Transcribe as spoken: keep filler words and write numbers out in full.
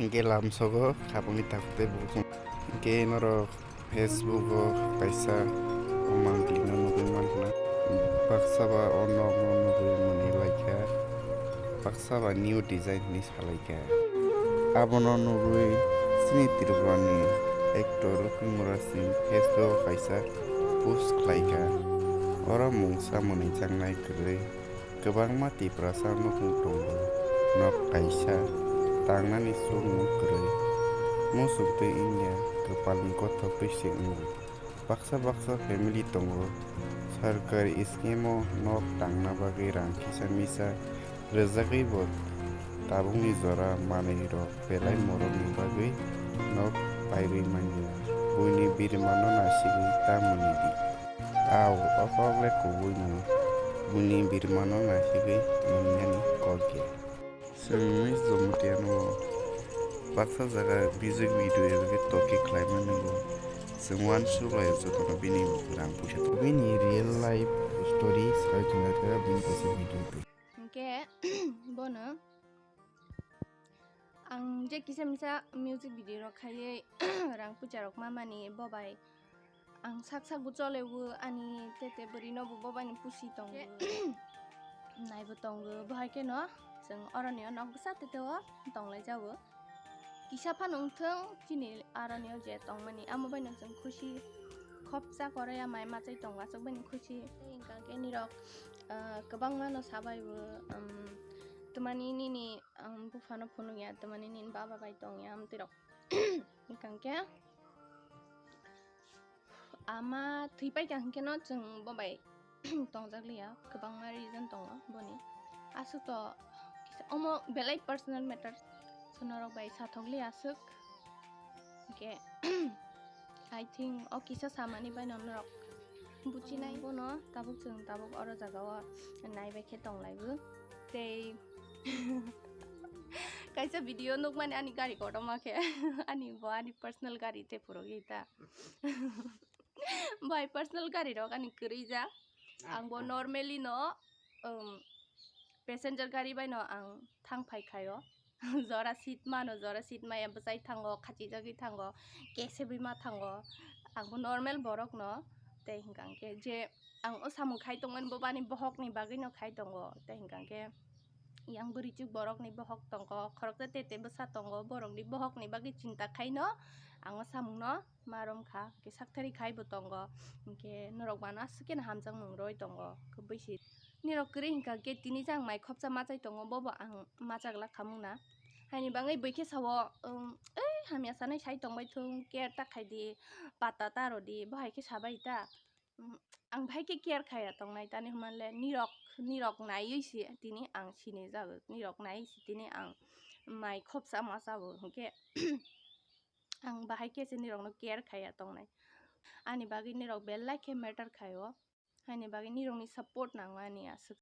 Hingke lamsogo khapangni takhuk tei bukhuk. Hingke norok Facebook o kaisa o mangpili no nugui mankha. Baksa ba o nok no nugui mwnwi laikha. Baksa ba new design hinwi salaikha. Abono nugui chini Tripura ni actor Rukmini Murasing Facebook o kaisa post khlaikha. Oro mungsa mwnwi changnai kwrwi. Kwbangma Tiprasa nukhung tongo, nok kaisa tangnani sukmung kwrwi. Muchuk twi wngya, kwpalni kothok twi se wngo. Baksa baksa family tongo, sarkari scheme o nok tangna bagwi rang kisa misa rwjagwi bo tabukni jora manwi rok belai morokni bagwi nok paiwi manya. Buini birimano nasigwi tamoni di. Au, o kok le kubui no. Buini birimano nasigwi manyani kok ya. Chwng Miss Jomatiano baksa jaga music video eba khe toki khlaimani bo. Chwng uansuk lai jotono bini rang puisa. Bini real life story sai thwngkha bini kaisa video twi. Hingke bono ang je kisa misa music video rok khaiwi rang puisa rok mamani bo bai ang sak sak bo chole o ani tete bwrwi no bo bo bai ni pusi tongo. Naibo tongo bo hai khe no chwng oroni o nok bwsa tete o tonglai jago. Kisa phano wngthwng chini aroni o je tongmani amo bai no chwng khusi khopsa koroi ya mai machai tongo aswk bai ni khusi. Tei hingka khe nirok, ah, kwbangma no sabai o, um, twmani nini, um, buphano phunuk ya, twmani nini baba bai tong ya, amtwi rok. Hingka khe ama thwi paikha hingke no chwng bo bai tongjak liya, kwbangma reason tongo boni. Aswk to kisa omo belai personal matter, so norok bai sathok liya aswk. Hingke I think o kisa samani bai no norok buchinai. Bono tabuk chwng tabuk oro jaga o naibai khe tonglaibo. Tei kaisa video nukmani ani gari kotorma khe ani bo ani personal gari te phurugwi ta. Bai personal gari rok ani kwrwi jak. Ang bo normally no, um, passenger gari bai no ang thang phai khaio. Jora seat mano, jora seat maya bwchai thango, khachijagwi thango, kesebwi ma thango. Ang bo normal borok no, tei hingka hingke je ang o samung khai tongmani bo bani bohok ni bagwi no khai tongo, tei hingka hingke yang bwrwi chuk borok ni bohok tongo, khoroksa tete bwsa tongo, borok ni bohok ni bagwi chinta khai no ang o samung no ma rom kha, hingke sakthari khai bo tongo, hingke norok mano aswk khe no hamjakmung roi tongo, kwbwi se. Nirok kwrwi hingka khe tini jang mai khopsa machai tongo, bobo ang machak lak khamung na. Haini bagwi bwikhe sao, um, ei hamya sanai sai tongbai thung, care ta khai di, pata ta rw di, bo hai khe sabai ta. Um, ang bahai khe care khaiya tongnai, tani hwnba le nirok, nirok naiwi se tini ang sinijagw, nirok naiwi se tini ang mai khopsa machao, hingke ang bahai khe se nirokno care khaiya tongnai. Ani bagwi nirok belai khe matter khaio. Haini bagwi nirokni support nango ani aswk